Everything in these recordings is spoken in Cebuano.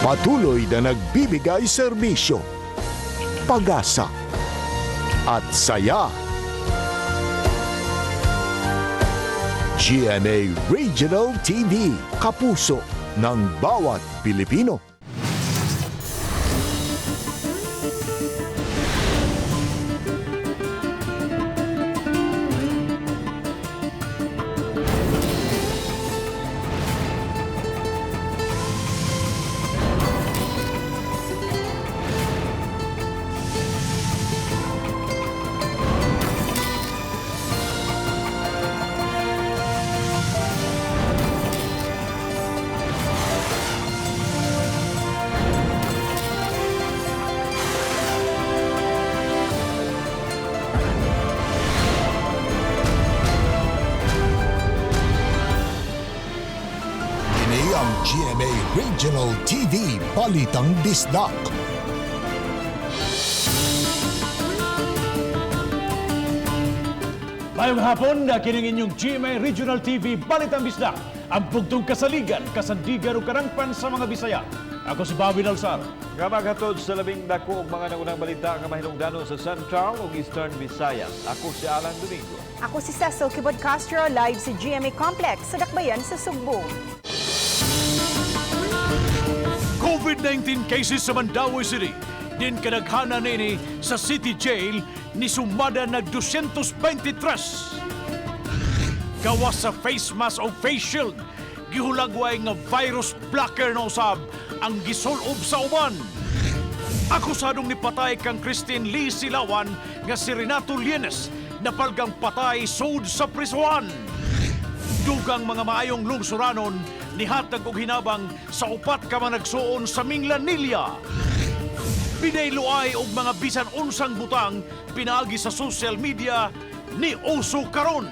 Patuloy na nagbibigay serbisyo, pag-asa, at saya. GMA Regional TV, kapuso ng bawat Pilipino. Kini ang GMA Regional TV Balitang Bisdak. Mayong hapon na kining inyong GMA Regional TV Balitang Bisdak, ang bugtong kasaligan, kasandigan ug karangpan sa mga Bisaya. Ako si Bobby Nalsar. Nga maghatod sa labing dako og mga nangunang balita nga mahinungdanon sa Central ug Eastern Visayas. Ako si Alan Domingo. Ako si Cecil Kibod Castro, live sa GMA Complex sa Dakbayan sa Sugbo. COVID-19 cases sa Mandaue City. Din kadaghana nini sa City Jail ni sumada nag 223. Gawas sa face mask o face shield, gihulagway nga virus blocker na usab ang gisulob sa uban. Akusadong ni patay kang Christine Lee Silawan nga si Renato Lienes napalgang patay sud sa prisuan. Dugang mga maayong lungsuranon nihatag og hinabang sa upat ka mga nagsuon sa Minglanilla. Pinayluay og mga bisan unsang butang pinaagi sa social media ni uso karon.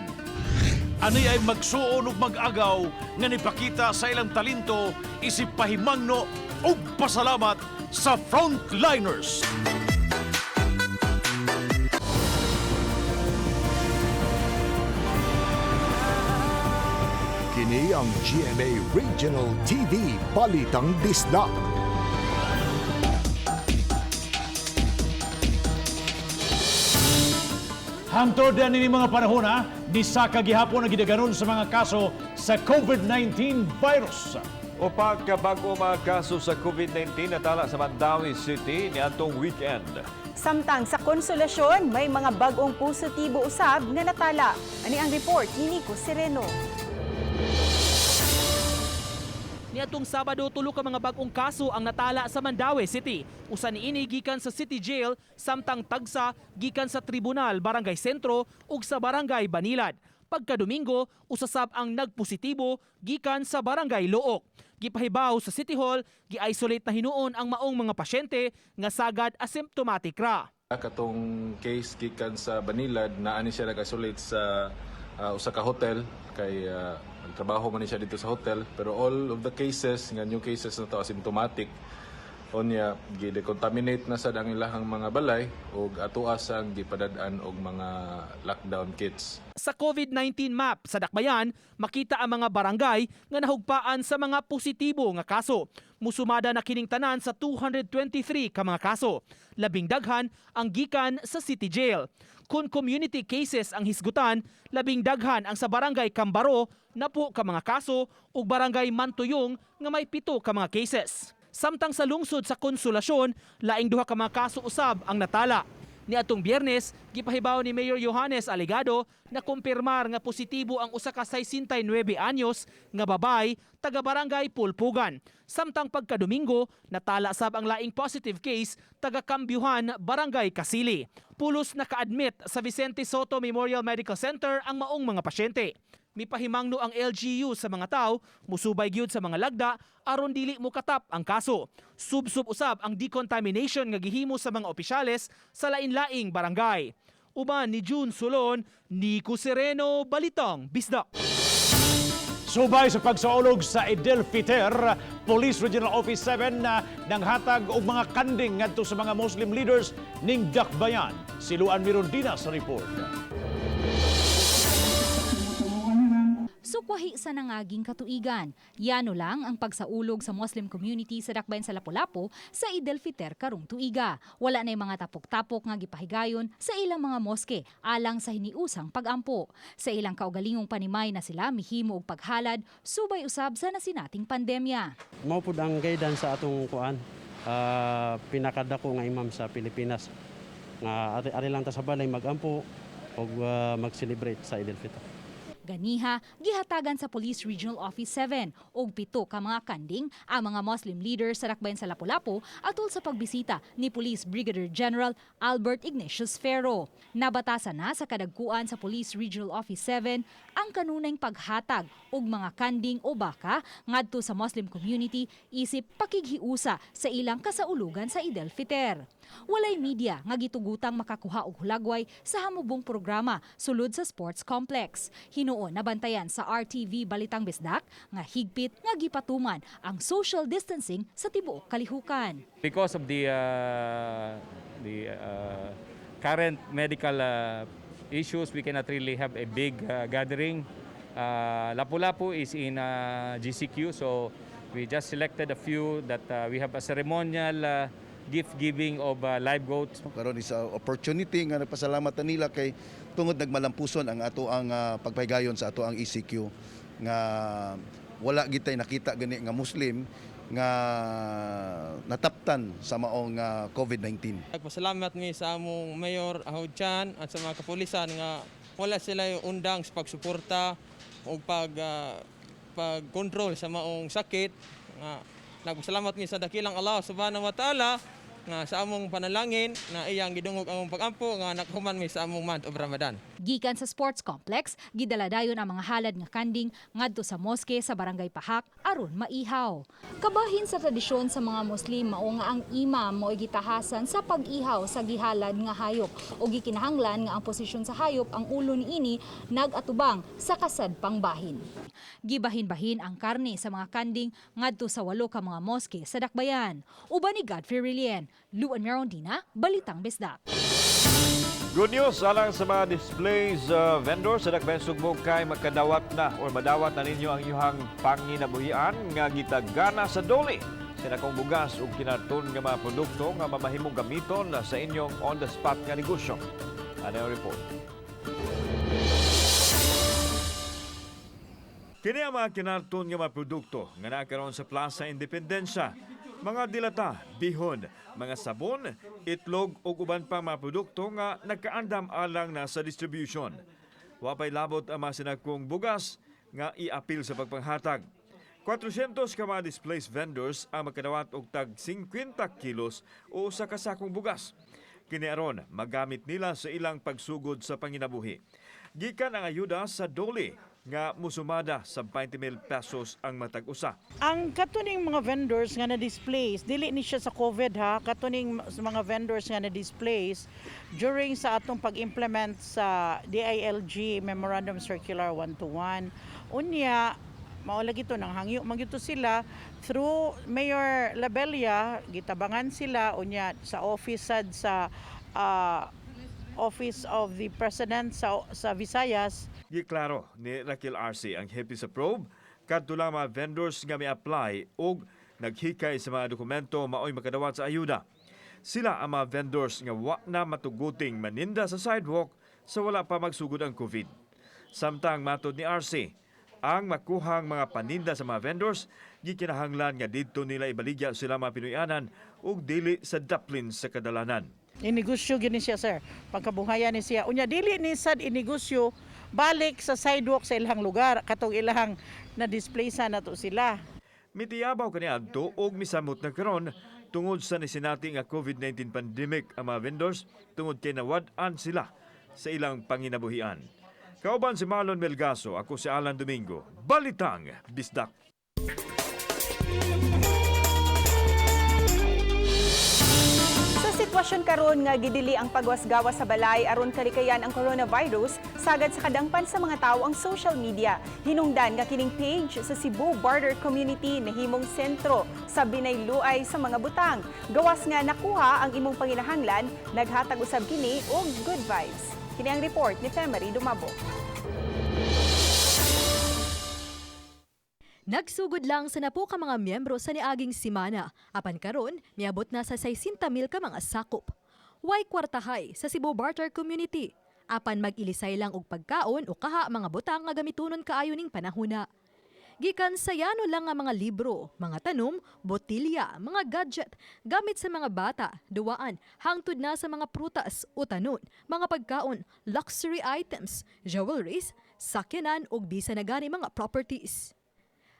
Ani ay magsuon ug mag-agaw nga nipakita sa ilang talento isip pahimangno ug pasalamat sa frontliners. Kini ang GMA Regional TV Balitang Bisdak. Hangtod na nini mga panahon ha, ni sa kagihapon ang gidaganon sa mga kaso sa COVID-19 virus. Upat ka bag-o mga kaso sa COVID-19 natala sa Mandaue City niadtong weekend. Samtang sa Konsolasyon, may mga bagong positibo usab nga natala. Ani ang report ni Nico Sereno. Niadtong Sabado, tulo ka mga bag-ong kaso ang natala sa Mandaue City. Usa niini gikan sa City Jail, samtang tagsa gikan sa Tribunal Barangay Sentro ug sa Barangay Banilad. Pagka-Domingo, usasab ang nagpositibo gikan sa Barangay Looc. Gipahibaw sa City Hall, gi-isolate na hinuon ang maong mga pasyente nga sagad asymptomatic ra. Katong case gikan sa Banilad na ani siya nag-isolate sa usa ka hotel kay nagtrabaho man ni siya dito sa hotel, pero all of the cases nga new cases na to asymptomatic. Unya gi-decontaminate na sad ang ilahang mga balay ug atoa sang gipadad-an og mga lockdown kits. Sa COVID-19 map sa Dakbayan, makita ang mga barangay nga nahugpaan sa mga positibo nga kaso. Musumada na kining tanan sa 223 ka mga kaso. Labing daghan ang gikan sa City Jail. Kung community cases ang hisgutan, labing daghan ang sa Barangay Cambaro, 10 ka mga kaso, ug Barangay Mantuyong nga may 7 ka mga cases. Samtang sa lungsod sa Konsolasyon, laing duha ka mga kaso usab ang natala. Niadtong Biyernes, gipahibaw ni Mayor Johannes Alegado na kumpirmar nga positibo ang usa ka 69 anyos nga babay taga Barangay Pulpugan. Samtang pagka-Domingo, natala sab ang laing positive case taga Kambyuhan, Barangay Kasili. Pulos naka-admit sa Vicente Soto Memorial Medical Center ang maong mga pasyente. Mipahimangno ang LGU sa mga tao, musubay gyud sa mga lagda aron dili mo katap ang kaso. Subsub usab ang decontamination nga gihimo sa mga opisyales sa lain-laing barangay. Uban ni June Solon, Nico Sereno, Balitang Bisdak. Subay sa pagsaulog sa Idel Fiter, Police Regional Office 7 na nanghatag og mga kanding ngadto sa mga Muslim leaders ning Dakbayan. Siluan Mirondina sa report. Suko Tabok wahi sa nangaging katuigan. Yano lang ang pagsaulog sa Muslim community sa Dakbayan sa Lapu-Lapu sa Eid al-Fitr karong tuiga. Wala na mga tapok-tapok nga gipahigayon sa ilang mga moske alang sa hiniusang pagampo. Sa ilang kaugalingong panimay na sila mihimo og paghalad subay usab sa nasinating pandemya. Mao pud ang guidance sa atong kuan, pinakadako nga imam sa Pilipinas nga ari, ari lang ta sa balay magampo ug mag-celebrate sa Eid al-Fitr. Ganiha, gihatagan sa Police Regional Office 7 og 7 ka mga kanding ang mga Muslim leaders sa Dakbayan sa Lapu-Lapu atol sa pagbisita ni Police Brigadier General Albert Ignatius Ferro. Nabatasan na sa kadagkuan sa Police Regional Office 7 ang kanunayng paghatag og mga kanding o baka ngadto sa Muslim community isip pakighiusa sa ilang kasaulugan sa Eid al-Fitr. Walay media nga gitugutang makakuha og hulagway sa hamubong programa sulod sa sports complex. Hinuon nabantayan sa RTV Balitang Bisdak nga higpit nga gipatuman ang social distancing sa tibuok kalihukan. Because of the current medical issues, we cannot really have a big gathering. Lapu-Lapu is in GCQ, so we just selected a few that we have a ceremonial gift giving of live goats. Karon is a opportunity nga nagpasalamat na nila kay tungod nagmalampuson ang ato ang pagpahigayon sa ato ang ECQ nga wala gitay nakita gani nga Muslim nga nataptan sa maong COVID-19. Nagpasalamat mi sa among Mayor Ahod Chan at sa mga kapulisan nga wala sila yung undang sa pagsuporta o pag-control sa maong sakit. Nga nagpasalamat mi sa dakilang Allah subhanahu wa ta'ala nga sa among panalangin na iyang gidungog among pagampo nga nakahuman mi sa among month of Ramadan. Gikan sa sports complex, gidala dayon ang mga halad nga kanding ngadto sa moske sa Barangay Pahak aron maihaw. Kabahin sa tradisyon sa mga Muslim mao nga ang imam mo'y gitahasan sa pag-ihaw sa gihalad nga hayop o gikinahanglan nga ang posisyon sa hayop ang ulo niini nag-atubang sa kasadpang bahin. Gibahin-bahin ang karne sa mga kanding ngadto sa 8 ka mga moske sa Dakbayan. Uban ni Godfrey Relien, Luan Merondina, Balitang Bisdak. Good news alang sa mga displays vendors sa Dakbayan Sugbo kay makadawat na or madawat na ninyo ang iyuhang panginabuhian nga gitagana sa DOLE. Sinakong bugas ug kinaton nga mga produkto nga mamahimong gamiton sa inyong on the spot nga negosyo. Ano ang report? Kini ang mga kinarton nga mga produkto nga naa karon sa Plaza Independencia. Mga dilata, bihon, mga sabon, itlog ug uban pang mga produkto nga nagkaandam alang na sa distribution. Wa pay labot ang mga sinagkong bugas nga iapil sa pagpanghatag. 400 ka mga displaced vendors ang makadawat og tag 50 kilos o sa kasakong bugas. Kini aron magamit nila sa ilang pagsugod sa panginabuhi. Gikan ang ayuda sa DOLE nga musumada sa 20,000 pesos ang matag usa. Ang katuning mga vendors nga na-displace, dili ni siya sa COVID ha, katuning mga vendors nga na-displace during sa atong pag-implement sa DILG Memorandum Circular 121. Unya, mao lagi to nang hangyo man gyud to sila through Mayor Labella, gitabangan sila unya sa office sad sa Office of the President sa Visayas. Giklaro ni Raquel Arce ang hepe sa probe kadto lang mga vendors nga mi-apply og naghikay sa mga dokumento maoy makadawat sa ayuda. Sila ang mga vendors nga wa na matuguting maninda sa sidewalk sa wala pa magsugod ang COVID. Samtang matod ni Arce, ang makuhang mga paninda sa mga vendors gikinahanglan nga didto nila ibaligya sila mga Pinoyanan ug dili sa daplin sa kadalanan. Inegosyo gini siya, sir. Pagkabuhayan ni siya. Unya dili ni sad inegosyo balik sa sidewalk sa ilang lugar katong ilahang na display sa nato sila. Mitiyabaw kani adto og misamot na karon tungod sa nisinati nga COVID-19 pandemic ang mga vendors tungod kay nawad-an sila sa ilang panginabuhian. Kauban si Marlon Melgaso, ako si Alan Domingo. Balitang Bisdak. Sa sitwasyon karon nga gidili ang pagwasgawa sa balay aron kalikayan ang coronavirus, sagad sa kadangpan sa mga tawo ang social media. Hinungdan nga kining page sa Cebu Barter Community nahimong sentro sa binayluay sa mga butang. Gawas nga nakuha ang imong panginahanglan, naghatag usab kini og good vibes. Kini ang report ni Femery Dumabo. Nagsugod lang sa napo ka mga miyembro sa niaging simana, apan karon miabot na sa 60,000 ka mga sakop. Way kwartahay sa Cebu Barter Community. Apan mag-ilisay lang og pagkaon o kaha mga butang nga gamitonon kaayo ning panahona. Gikan sa yano lang nga mga libro, mga tanom, botilya, mga gadget, gamit sa mga bata, duwaan, hangtod na sa mga prutas o tanon, mga pagkaon, luxury items, jewelries, sakyanan ug bisan na gani mga properties.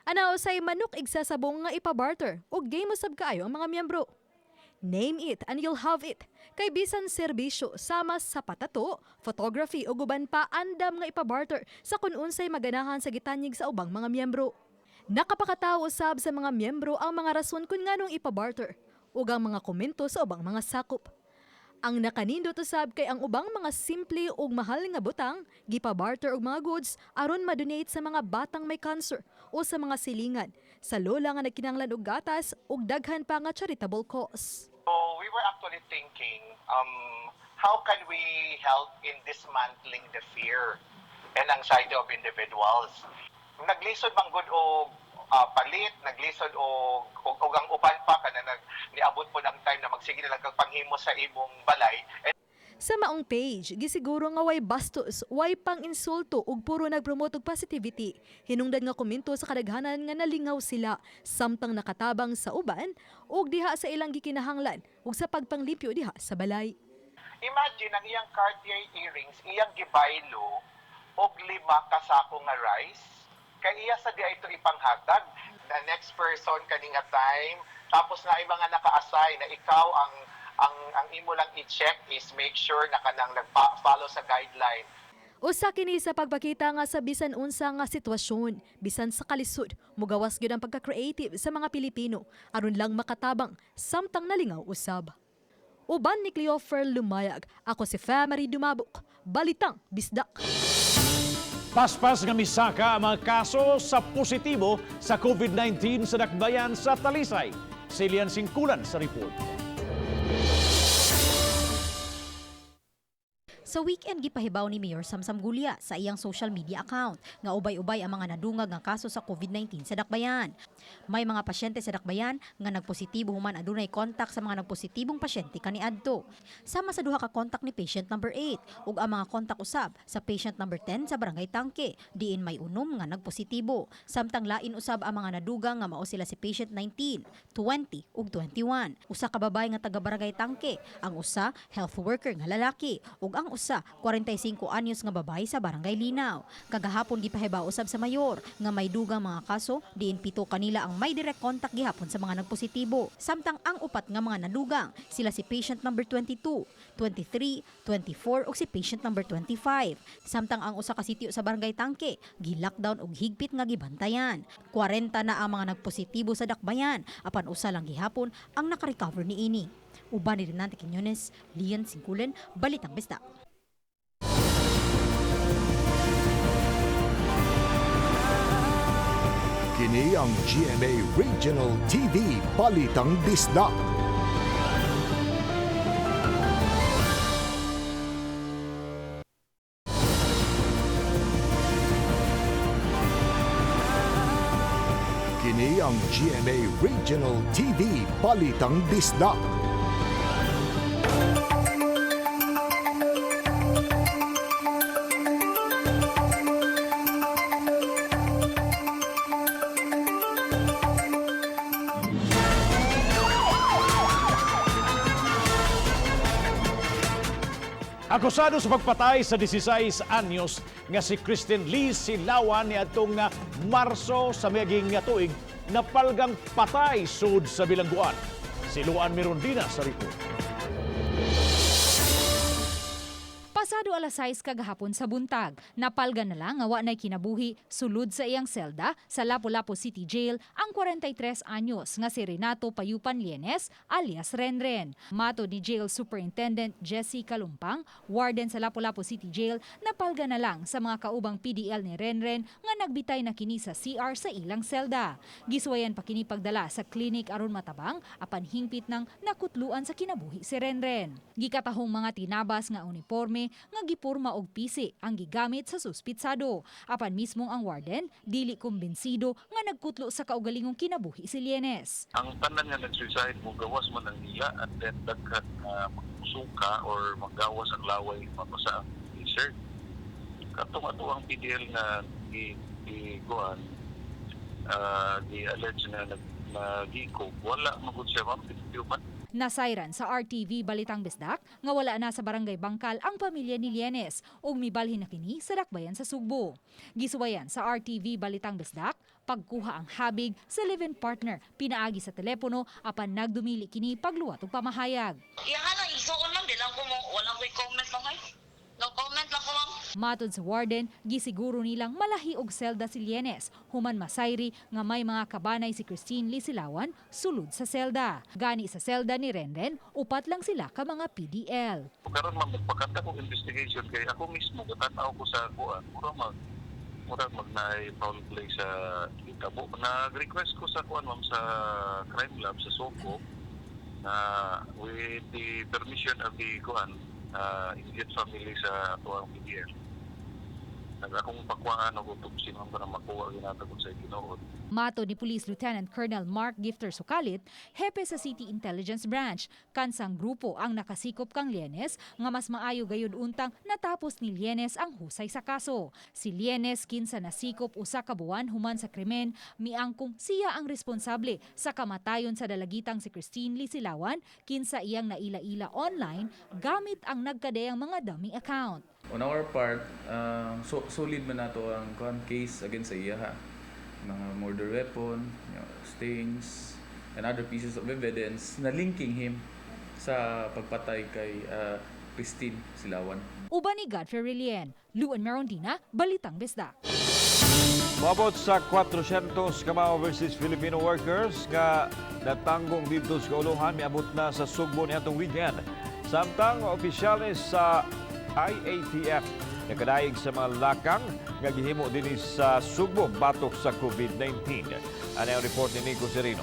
Ana usay manok igsasabong nga ipabarter ug game usab kaayo ang mga miyembro. Name it and you'll have it. Kay bisan serbisyo sama sa patato, photography ug uban pa andam nga ipabarter sa kun unsay maganahan sa gitanyig sa ubang mga miyembro. Nakapakatawo usab sa mga miyembro ang mga rason kun nganong ipabarter ug ang mga komento sa ubang mga sakop. Ang nakanindot usab kay ang ubang mga simple ug mahal nga butang gipabarter og mga goods aron madonate sa mga batang may cancer o sa mga silingan, sa lola nga nagkinahanglan og gatas ug daghan pa nga charitable cause. So we were actually thinking, how can we help in dismantling the fear and anxiety of individuals? Naglisod man gud og palit, naglisod og ang uban pa kana nag niabot po ng time na magsige na lang kag panghimo sa imong balay. And Sa maong page, gisiguro nga way bastos, way pang insulto ug puro nagpromote og positivity. Hinungdan nga komento sa kadaghanan nga nalingaw sila samtang nakatabang sa uban ug diha sa ilang gikinahanglan ug sa pagpanglimpyo diha sa balay. Imagine ang iyang Cartier earrings, iyang gibaylo og 5 ka sako nga rice kay iya sa diay ito ipanghatag. The next person kani nga time, tapos na ay mga naka-assign na ikaw ang imo lang i-check is make sure na kanang nagpa-follow sa guideline. Usa kini sa pagpakita nga sa bisan unsa nga sitwasyon, bisan sa kalisod, mugawas gyud ang pagka-creative sa mga Pilipino aron lang makatabang samtang nalingaw usab. Uban ni Cleofer Lumayag, ako si Famary Dumabok, Balitang Bisdak. Paspas nga misaka ang mga kaso sa positibo sa COVID-19 sa Dakbayan sa Talisay. Silian Singkulan sa report. Sa weekend, gipahibaw ni Mayor Samsam Gulia sa iyang social media account nga ubay-ubay ang mga nadungag nga kaso sa COVID-19 sa Dakbayan. May mga pasyente sa Dakbayan nga nagpositibo human adunay kontak sa mga nagpositibong pasyente kaniadto. Sama sa duha ka kontak ni patient number 8 ug ang mga kontak usab sa patient number 10 sa Barangay Tangke, diin may unom nga nagpositibo. Samtang lain usab ang mga nadugang nga mao sila si patient 19, 20 ug 21. Usa ka babae nga taga Barangay Tangke, ang usa health worker nga lalaki ug ang usa 45 anyos nga babae sa Barangay Linaw. Kagahapon gipahibaw usab sa mayor nga may dugang mga kaso, diin 7 kanila ang may direct contact gihapon sa mga nagpositibo. Samtang ang upat nga mga nadugang, sila si patient number 22, 23, 24 ug si patient number 25. Samtang ang usa ka sitio sa Barangay Tangke, gi-lockdown ug higpit nga gibantayan. 40 na ang mga nagpositibo sa Dakbayan, apan usa lang gihapon ang nakarecover niini. Uban ni Renante Quiñones, Lian Singkulen, Balitang Bisdak. Kini ang GMA Regional TV Balitang Bisdak. Kini ang GMA Regional TV Balitang Bisdak. Akusado sa pagpatay sa 16 anyos nga si Christine Lee Silawan niadtong nga Marso sa miaging nga tuig, napalgang patay sud sa bilangguan. Si Luan Mirondina sa report. Pasado alas 6 kagahapon sa buntag, napalga na lang nga wa nay kinabuhi sulod sa iyang selda sa Lapu-Lapu City Jail ang 43 anyos nga si Renato Payupan Lienes alias Renren. Matod ni Jail Superintendent Jesse Kalumpang, warden sa Lapu-Lapu City Jail, napalga na lang sa mga kaubang PDL ni Renren nga nagbitay na kini sa CR sa ilang selda. Giswayan pa kini pagdala sa clinic aron matabang apan hingpit nang nakutluan sa kinabuhi si Renren. Gikatahong mga tinabas nga uniforme. nga gipurma og pisi ang gigamit sa suspitsado. Apan mismong ang warden dili kumbinsido nga nagkutlo sa kaugalingong kinabuhi si Lienes. Ang tanan nga nag-suicide mo gawas man ang ila and then daghan nga magsuka or magawas ang laway, mabasa ang t-shirt. Katong ato ang PDL nga gi gi kuan gi allege na nag nagikog, wala magud siya, ma'am, man. Nasayran sa RTV Balitang Bisdak nga wala na sa Barangay Bangkal ang pamilya ni Lienes ug mibalhin na kini sa dakbayan sa Sugbo. Gisuwayan sa RTV Balitang Bisdak pagkuha ang habig sa live-in partner pinaagi sa telepono, apan nagdumili kini pagluwat og pamahayag. Iya lang, isuon lang, di lang ko mo, walang ko'y comment lang ay. No comment lang ko, ma'am. Matod sa warden, gisiguro nilang malahi og selda si Lienes human masayri nga may mga kabanay si Christine Lisilawan sulod sa selda. Gani sa selda ni Renren, upat lang sila ka mga PDL. Karon, ma'am, magpakanta kog investigation kay ako mismo gatan-aw ko sa kuan, mura mag naay foul play sa itabo. Nag-request ko sa kuan, ma'am, sa crime lab sa Soko na with the permission of the kuan immediate family sa atoang PDL. Nag akong pakuhaan og autopsy, ma'am, para makuha ginatag sa tinuod. Matod ni Police Lieutenant Colonel Mark Gifter Sukalit, hepe sa City Intelligence Branch, kansang grupo ang nakasikop kang Lienes nga mas maayo gayud untang natapos ni Lienes ang husay sa kaso. Si Lienes, kinsa nasikop 1 ka buwan human sa krimen, miangkong siya ang responsable sa kamatayon sa dalagitang si Christine Lisilawan, kinsa iyang naila-ila online gamit ang nagkadeyang mga dummy account. On our part, so, solid man nato ang kuan case against sa iya ha. Mga murder weapon, stains, and other pieces of evidence na linking him sa pagpatay kay Christine Silawan. Uban ni Godfrey Relien, Luan Merondina, Balitang Bisdak. Moabot sa 400 ka mga overseas Filipino workers nga natanggong didto sa kauluhan miabot na sa Sugbo niadtong weekend. Samtang opisyales sa IATF nakadayeg sa mga lakang nga gihimo dinhi sa Sugbo batok sa COVID-19. Ano ang report ni Nico Serino?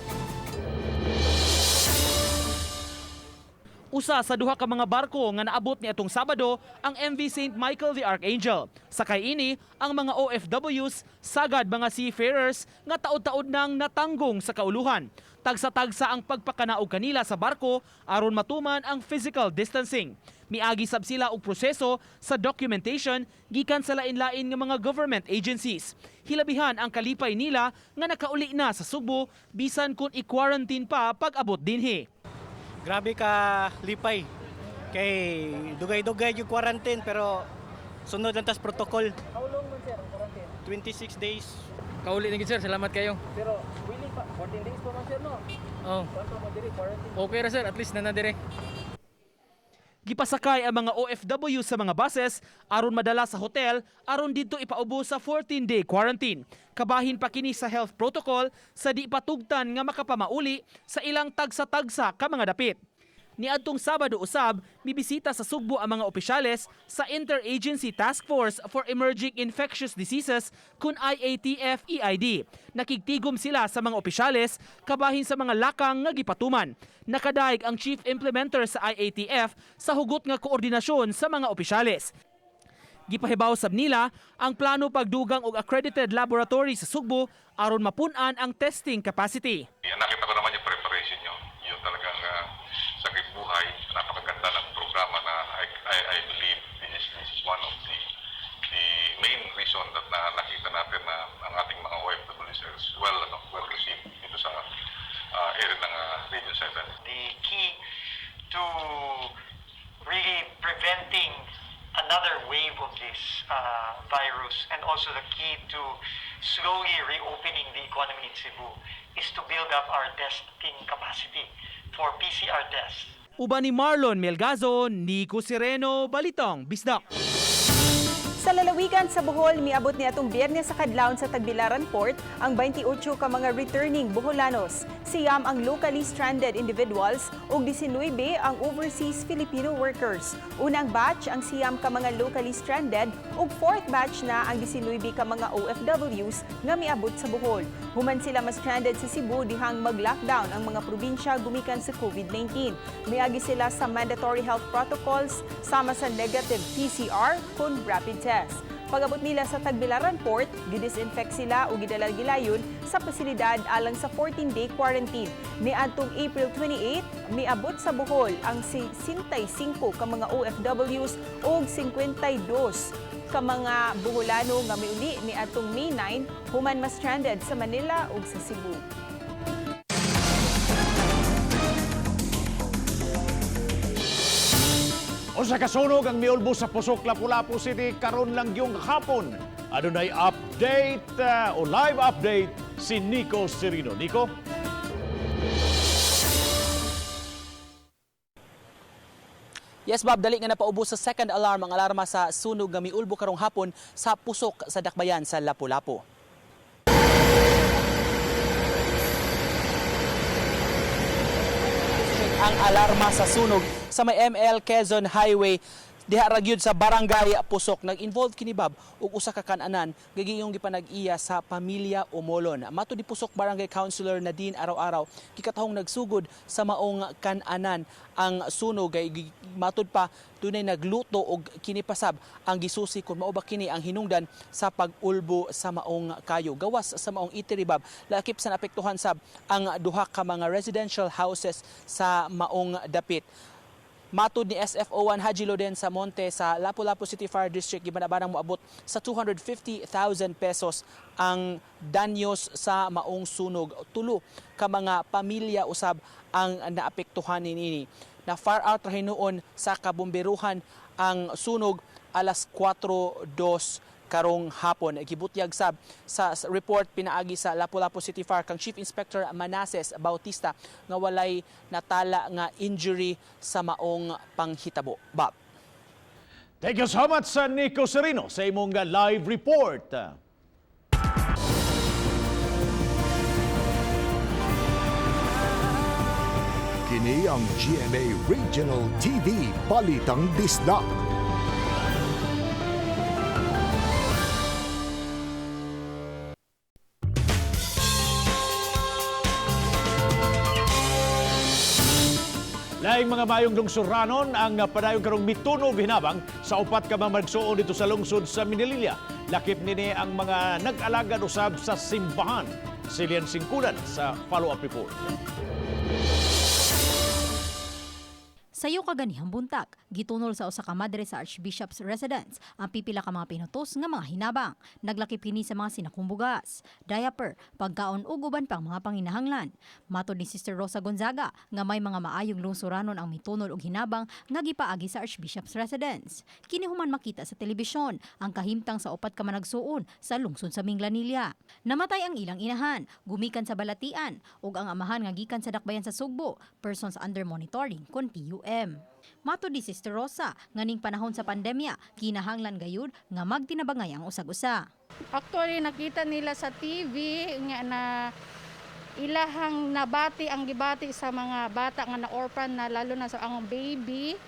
Usa sa duha ka mga barko nga naabot ni atong Sabado ang MV St. Michael the Archangel. Sakay ini ang mga OFWs sagad mga seafarers nga taod-taod nang natanggong sa kauluhan. Tagsa-tagsa ang pagpakanaog kanila sa barko aron matuman ang physical distancing. Miagi sab sila og proseso sa documentation gikan sa lain-lain nga mga government agencies. Hilabihan ang kalipay nila nga nakauli na sa Sugbo bisan kung i-quarantine pa pag-abot dinhi. Grabe ka lipay. Kay dugay-dugay yung quarantine pero sunod lang tas protocol. How long man, sir, ang quarantine? 26 days. Kauli na gid, sir, salamat kayo. Pero willing pa 14 days pa man, sir, no? Oh. Kwanto mo diri quarantine? Okay ra, sir, at least na na dire. Gipasakay ang mga OFW sa mga buses aron madala sa hotel aron didto ipaubo sa 14-day quarantine. Kabahin pa kini sa health protocol sa di patugtan nga makapamauli sa ilang tagsa-tagsa ka mga dapit. Niadtong Sabado usab, mibisita sa Sugbo ang mga opisyales sa Interagency Task Force for Emerging Infectious Diseases kun IATF-EID. Nakigtigom sila sa mga opisyales kabahin sa mga lakang nga gipatuman. Nakadaig ang chief implementer sa IATF sa hugot nga koordinasyon sa mga opisyales. Gipahibaw sab nila ang plano pagdugang og accredited laboratory sa Sugbo aron mapun-an ang testing capacity. Yan, nakita ko naman yung preparation nyo. Yung talagang sagip buhay. Napakaganda ng programa na I believe this is one of the main reason that na nakita natin na ang ating mga OFWs is well, ano, well received dito sa area ng Region 7. The key to really preventing another wave of this virus and also the key to slowly reopening the economy in Cebu is to build up our testing capacity for PCR tests. Uban ni Marlon Melgazo, Nico Sereno, Balitang Bisdak. Sa Sa lalawigan sa Bohol, miabot ni atong Biyernes sa kadlawon sa Tagbilaran Port ang 28 ka mga returning Boholanos. 9 ang locally stranded individuals ug 19 ang overseas Filipino workers. Unang batch ang 9 ka mga locally stranded ug fourth batch na ang 19 ka mga OFWs nga miabot sa Bohol. Human sila ma-stranded sa Cebu dihang mag-lockdown ang mga probinsya gumikan sa COVID-19. Miagi sila sa mandatory health protocols sama sa negative PCR kun rapid test. Pag-abot nila sa Tagbilaran Port, gidisinfect sila o gidala gilayon sa pasilidad alang sa 14-day quarantine. Niadtong April 28, miabot sa Bohol ang 65 ka mga OFWs ug 52 ka mga Boholano nga miuli niadtong May 9 human ma-stranded sa Manila ug sa Cebu. Usa ka sunog ang miulbo sa Pusok, Lapu-Lapu City karon lang yung hapon. Adunay update o live update si Nico Serino. Nico? Yes, Bob, dali nga napaubos sa second alarm ang alarma sa sunog nga miulbo karong hapon sa Pusok sa Dakbayan sa Lapu-Lapu. Ang alarma sa sunog sa may ML Quezon Highway diha ra gyud sa Barangay Pusok. Nag-involve kini, Bob, og usa ka kan-anan nga giyong gipanag-iya sa pamilya Umolon. Matud ni Pusok Barangay Councilor Nadine Araw-araw, gikatahong nagsugod sa maong kan-anan ang sunog kay matud pa dunay nagluto og kini pasab ang gisusi kung mao ba kini ang hinungdan sa pag-ulbo sa maong kayo. Gawas sa maong eatery, Bob, lakip sa naapektuhan sab ang duha ka mga residential houses sa maong dapit. Matud ni SFO1 Haji Loden sa Monte sa Lapu-Lapu City Fire District, gibanabanang moabot sa 250,000 pesos ang danyos sa maong sunog. 3 ka mga pamilya usab ang naapektuhan niini. Na far out ra hinuon sa kabomberuhan ang sunog alas 4:02 karong hapon. Gibutyag sab sa report pinaagi sa Lapu-Lapu City Fire kang Chief Inspector Manases Bautista nga walay natala nga injury sa maong panghitabo. Bob. Thank you so much sa Nico Serino sa imong live report. Kini ang GMA Regional TV Balitang Bisdak. Laing mga mayong lungsuranon ang padayon karong mitunog hinabang sa 4 ka mga magsuon dito sa lungsod sa Minililla. Lakip nini ang mga nag-alagad usab sa simbahan. Silian Singkulan sa follow-up report. Sayo kaganihang buntag, gitunol sa usa ka madre sa Archbishop's Residence ang pipila ka mga pinutos nga mga hinabang. Naglakip kini sa mga sinakong bugas, diaper, pagkaon ug uban pang mga panginahanglan. Matod ni Sister Rosa Gonzaga nga may mga maayong lungsuranon ang mitunol og hinabang nga gipaagi sa Archbishop's Residence. Kini human makita sa telebisyon ang kahimtang sa 4 ka managsuon sa lungsod sa Minglanilla. Namatay ang ilang inahan, gumikan sa Balatian ug ang amahan nga gikan sa Dakbayan sa Sugbo, persons under monitoring kon PUM. Matod ni Sister Rosa, nganing panahon sa pandemya, kinahanglan gayud nga magtinabangay ang usag-usa. Actually, nakita nila sa TV nga na ilahang nabati ang gibati sa mga bata nga na-orphan na, lalo na sa ang baby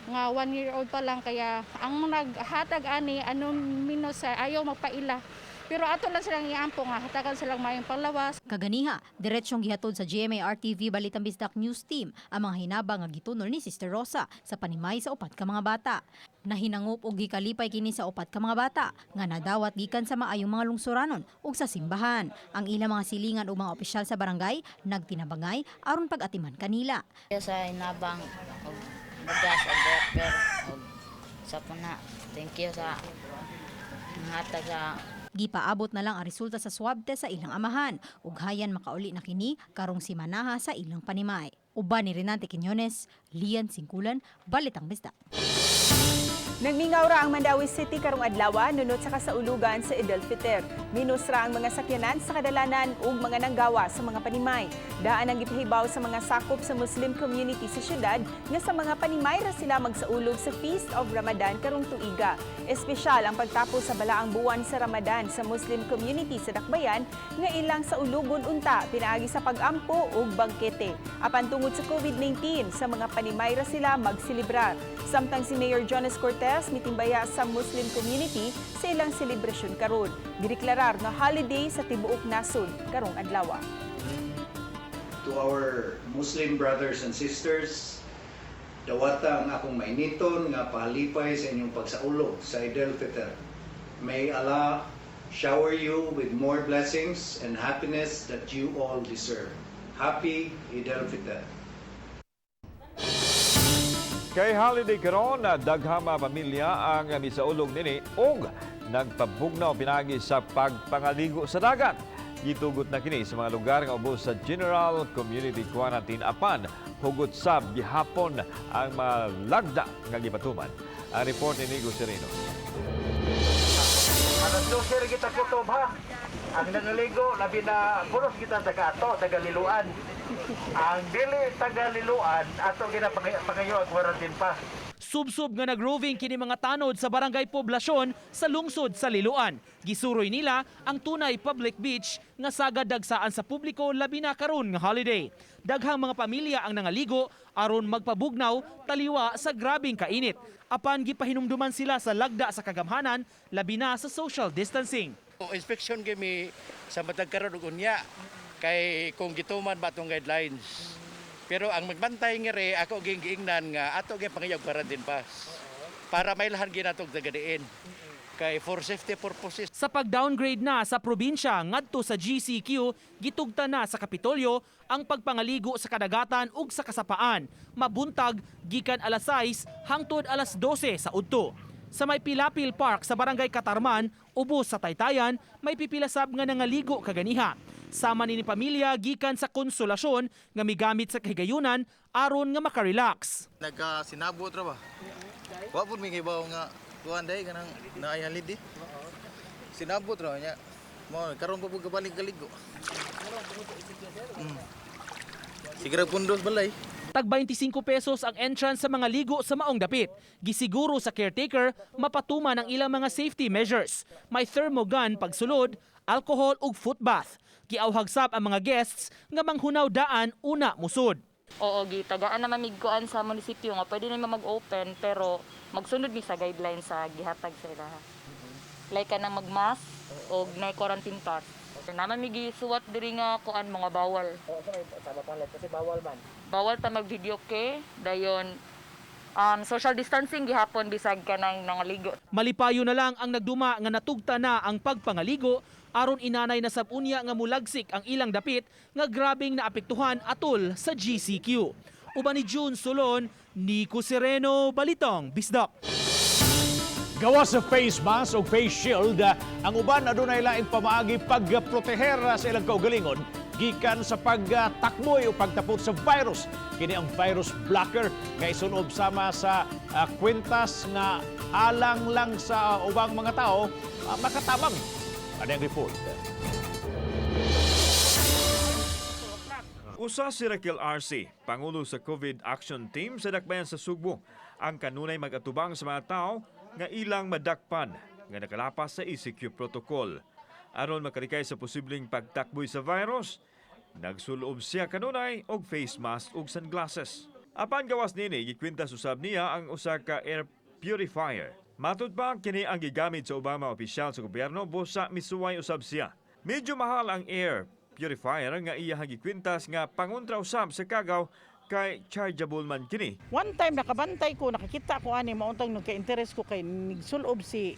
nga 1 year old pa lang, kaya ang naghatag ani ano minus ayaw magpaila. Pero ato lang silang iampo nga hatagan silang mayong panglawas. Kaganiha, diretsyong gihatod sa GMA RTV Balitang Bisdak News Team ang mga hinabang nga gitunol ni Sister Rosa sa panimay sa 4 ka mga bata. Nahinangup og gikalipay kini sa 4 ka mga bata nga nadawat gikan sa maayong mga lungsuranon ug sa simbahan. Ang ilang mga silingan ug mga opisyal sa barangay nagtinabangay aron pag-atiman kanila. Sa hinabang og bugas og diaper og sa puna. Thank you sa hatag sa. Gipaabot na lang ang resulta sa swab test sa ilang amahan ug hayan makauli na kini karong simanaha sa ilang panimay. Uban ni Renante Quiñones, Lian Singkulan, Balitang Bisdak. Nagmingaw ra ang Mandaue City karong adlaw nunot sa kasaulugan sa Eid al-Fitr. Minus ra ang mga sakyanan sa kadalanan ug mga nanggawa sa mga panimay. Daan ang gipahibaw sa mga sakop sa Muslim community sa syudad nga sa mga panimay ra sila magsaulog sa Feast of Ramadan karong tuiga. Espesyal ang pagtapos sa balaang buwan sa Ramadan sa Muslim community sa Dakbayan nga ilang saulugon unta pinaagi sa pag-ampo ug bangkete. Apan tungod sa COVID-19, sa mga panimay ra sila magselebrar. Samtang si Mayor Jonas Cortes mitimbaya sa Muslim community sa ilang selebrasyon karon. Gideklarar nga holiday sa tibuok nasod karong adlaw. To our Muslim brothers and sisters, dawata ang akong mainiton nga pahalipay sa inyong pagsaulog sa Eid al-Fitr. May Allah shower you with more blessings and happiness that you all deserve. Happy Eid al-Fitr. Kay holiday karon, daghang mga pamilya ang misaulog nini og nagpabugnaw pinaagi sa pagpangaligo sa dagat. Gitugot na kini sa mga lugar nga ubos sa General Community Quarantine, apan hugot sab gihapon ang mga lagda nga gipatuman. Ang report ni Nico Sereno. Alas 12 kita kutob ha. Ang nangaligo, labi na puros kita taga ato, taga Liloan. Ang dili taga Liloan, ato ginapangayo ang quarantine pa. Subsob nga nagroving kini mga tanod sa Barangay Poblasyon sa lungsod sa Liloan. Gisuroy nila ang tunay public beach nga sagad dagsaan sa publiko, labi na karon nga holiday. Daghang mga pamilya ang nangaligo aron magpabugnaw taliwa sa grabing kainit. Apan gipahinumduman sila sa lagda sa kagamhanan, labi na sa social distancing. Inspection kami sa matag karon ug unya kay kung gituman ba atong guidelines. Pero ang magbantay nga re ako ging giingnan nga ato gyud pangayog quarantine pass para mailhan ginatog tagadiin kay for safety purposes. Sa pag-downgrade na sa probinsya ngadto sa GCQ, gitugtan na sa Kapitolyo ang pagpangaligo sa kadagatan ug sa kasapaan. Mabuntag gikan alas 6 hangtod alas 12 sa udto. Sa may Pilapil Park sa Barangay Katarman, ubos sa Taytayan, may pipilasab nga nangaligo kaganiha. Sama ni pamilya gikan sa Konsolasyon nga migamit sa kahigayunan aron nga makarelax. Nagkasinabot ra ba? Wa pud mi kibaw nga kuan day kanang naay holiday. Sinabot ra nya. Mo karon pa pud kabalik kaligo. Sige ra pundos balay. Tag 25 pesos ang entrance sa mga ligo sa maong dapit. Gisiguro sa caretaker mapatuman ang ilang mga safety measures. May thermogun pagsulod, alcohol ug foot bath. Giawhag sab ang mga guests nga manghunaw daan una musud. Oo, gitagaan naman migkuan sa munisipyo nga pwede na mag-open pero magsunod mi sa guidelines sa gihatag sa ila. Like kanang mag-mask o na quarantine pass. Naman mi gisuwat diri nga kuan mga bawal. Kasi bawal man. Bawal ta mag-video ke dayon social distancing gihapon bisag kanang nangaligo. Malipayo na lang ang nagduma nga natugta na ang pagpangaligo aron inanay na sab unya nga mulagsik ang ilang dapit nga grabing naapektuhan atol sa GCQ. Uban ni June Solon, Nico Sereno, Balitang Bisdak. Gawa sa face mask o face shield, ang uban adunay laing pamaagi pagproteher sa ilang kaugalingon gikan sa pagtakboy o pagtapot sa virus. Kini ang virus blocker nga isunob sama sa kwintas nga alang lang sa ubang mga tao makatabang. Ano ang report? Usa si Raquel RC, Pangulo sa COVID Action Team sa Dakbayan sa Sugbo, ang kanunay mag-atubang sa mga tao nga ilang madakpan nga nakalapas sa ECQ protocol. Aron makalikay sa posibleng pagtakboy sa virus, nagsulob siya kanunay og face mask ug sunglasses. Apan gawas nini, gikwintas usab niya ang usa ka air purifier. Matud pa, kini ang gigamit sa ubang mga opisyal sa gobyerno busa misuway usab siya. Medyo mahal ang air purifier nga iyang gikwintas nga pangontra usab sa kagaw kay chargeable man kini. One time nakabantay ko, nakakita ko ani mauntang nagka-interest ko kay nigsulob si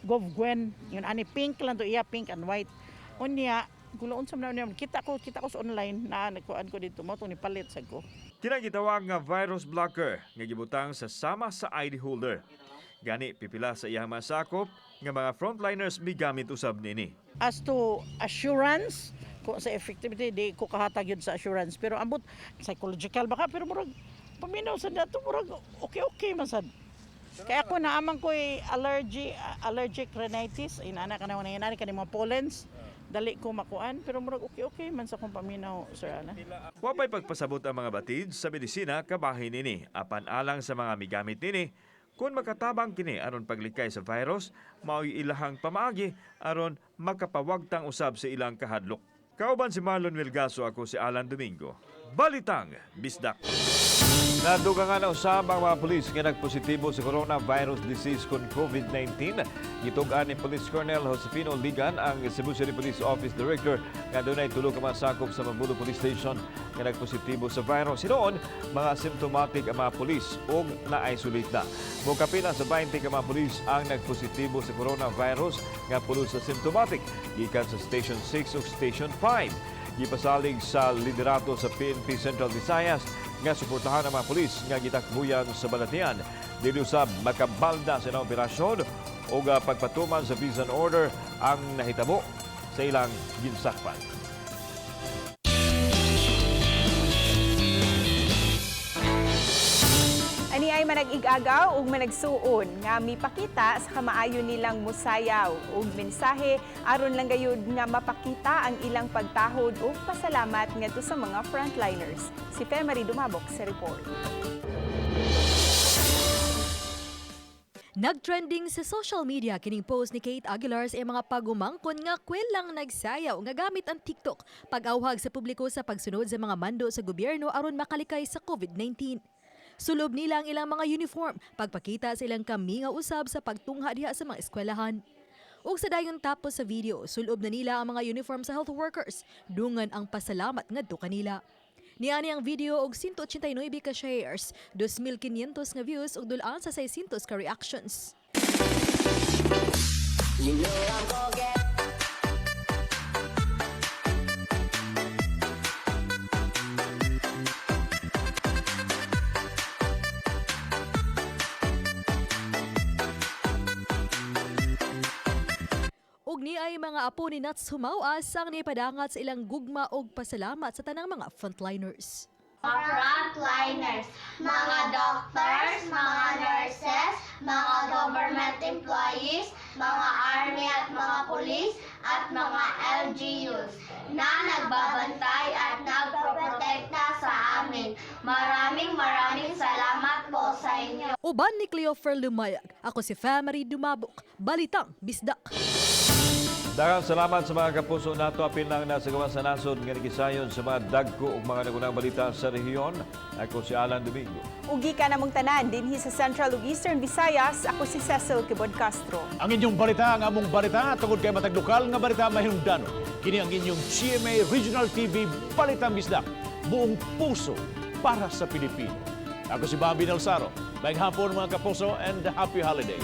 Gov Gwen, yun ani pink lang to iya, pink and white. Unya, gulo unsa man niya, kita ko sa online na nagkuan ko dito mo ni palit sad ko. Kini gitawag nga virus blocker nga gibutang sa sama sa ID holder. Gani pipila sa iyang masakop nga mga frontliners migamit usab nini. As to assurance, kung sa effectivity, di ko kahatag yun sa assurance. Pero ambot, psychological baka, pero murag, paminaw sa dato, murag, okay-okay man sad. Kaya ako naaman ko allergy, allergic rhinitis, inana ka na inana ka ni mga pollens. Dali ko makuan pero murag okay okay man sa akong paminaw, Sir Alan. Wa pa'y pagpasabot ang mga batid sa medisina kabahin nini apan alang sa mga migamit nini kung makatabang kini aron paglikay sa virus, mao'y ilahang pamaagi aron makapawagtang usab sa ilang kahadlok. Kauban si Marlon Melgaso, ako si Alan Domingo. Balitang Bisdak. Nadugangan na usab ang mga pulis nga nagpositibo sa coronavirus disease kon COVID-19. Gitug-an ni Police Colonel Josefino Ligan, ang Cebu City Police Office Director, nga dunay tulo ka mga sakop sa Mabulo Police Station nga nagpositibo sa virus. Hinuon, mga symptomatic ang mga pulis ug na-isolate na. Mokapila sa 20 ka mga pulis ang nagpositibo sa coronavirus nga pulos sa symptomatic gikan sa Station 6 ug Station 5. Gipasalig sa liderato sa PNP Central Visayas nga suportahan ang mga pulis nga gitakbuyan sa balatian. Dili usab makabalda sa ilang operasyon o pagpatuman sa peace and order ang nahitabo sa ilang ginsakpan. Ani ay manag-igagaw ug managsuon nga mipakita sa kamaayo nilang musayaw ug mensahe aron lang gayud nga mapakita ang ilang pagtahod ug pasalamat ngadto sa mga frontliners. Si Femary Dumabok sa report. Nagtrending sa social media kining post ni Kate Aguilar sa iyang mga pagumangkon nga kwelang nagsayaw nga gamit ang TikTok pag-awhag sa publiko sa pagsunod sa mga mando sa gobyerno aron makalikay sa COVID-19. Sulob nila ang ilang mga uniform, pagpakita sa ilang kamingaw usab sa pagtungha diha sa mga eskwelahan. Ug sa dayon tapos sa video, sulob na nila ang mga uniform sa health workers, dungan ang pasalamat ngadto kanila. Niani ang video og 189 ka shares, 2,500 nga views ug dulaan sa 600 ka reactions. You know I'm gonna get Ug ni ay mga apo ni Nats Humawas ang nipadangat sa ilang gugma og pasalamat sa tanang mga frontliners. Mga frontliners, mga doctors, mga nurses, mga government employees, mga army at mga police, at mga LGUs na nagbabantay at nagproprotekta sa amin. Maraming maraming salamat po sa inyo. Uban ni Cleofer Lumayag, ako si Famary Dumabok, Balitang Bisdak. Daghang salamat sa mga kapuso nato apil lang nasa gawas sa nasod nga nikisayon sa mga dagko ug mga nagunang balita sa rehiyon. Ako si Alan Domingo. Ugi ka namong tanan dinhi sa Central ug Eastern Visayas. Ako si Cecil Kibod Castro. Ang inyong balita, ang among balita, tungod kay matag lokal nga balita mahinungdanon. Kini ang inyong GMA Regional TV Balitang Bisdak. Buong puso para sa Pilipino. Ako si Bobby Nalsaro. Maayong hapon, mga kapuso, and happy holiday.